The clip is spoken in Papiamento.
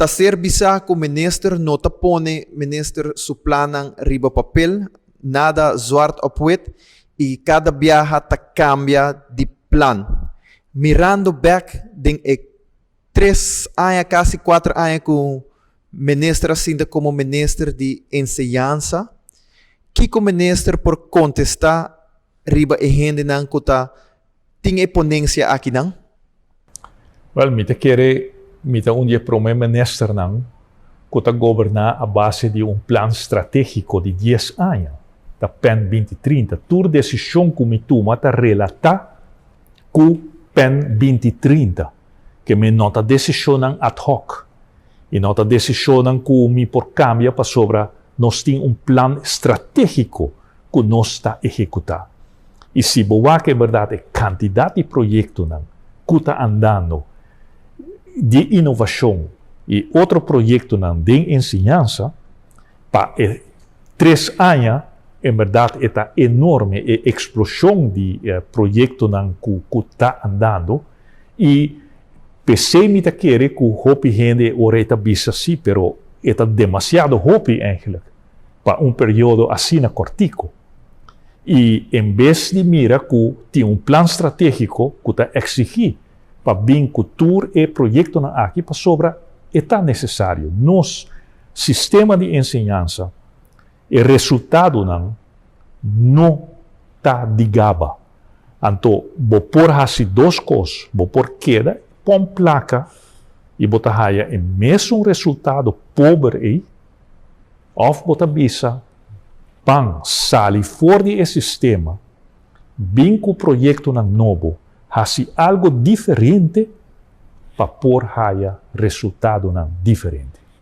Ta ser bisa ku minister no ta pone minister su plannan riba papel, nada zwart op wit i kada biaha ta kambia di plan. Mirando bèk den e 3 aña, kasi 4 aña ku minister a sinta komo minister di enseñansa, kiko minister por kontestá riba e hendenan ku ta tin e ponensia akinan? Wel, mi ta kere mi ta un di e promé ministernan ku ta goberná a base di un plan stratégiko di 10 aña, ta PEN 2030. Tur desishon ku mi tuma ta relatá ku PEN 2030, ke men no ta desishonnan ad hoc. I no ta desishonnan ku mi por kambia pasobra nos tin un plan stratégiko ku nos ta ehekutá. I si bo wak berdat e kantidat di proyektonan ku ta andando di inovashon i otro proyektonan di enseñansa, pa 3 aña, en berdat ta enorme e eksploshon di proyektonan ku ta andando i p'esei mi ta kere ku hopi hende ora ta bisa si, pero ta demasiado hopi eigenlijk pa un periodo asina kòrtiku. I en bes di mira ku tin un plan stratégiko ku ta eksigí pa bin ku tur e proyektonan aki pasobra ta nesesario. Nos sistema di enseñansa e resultadonan no ta di gaba. Anto, bo por hasi dos kos, bo por keda pòmp plaka i bo ta haya e mesun resultado pober ei, òf bo ta bisa ban sali for di e sistema, bin ku proyektonan nobo, hasi algu diferente pa por haya resultadonan diferente.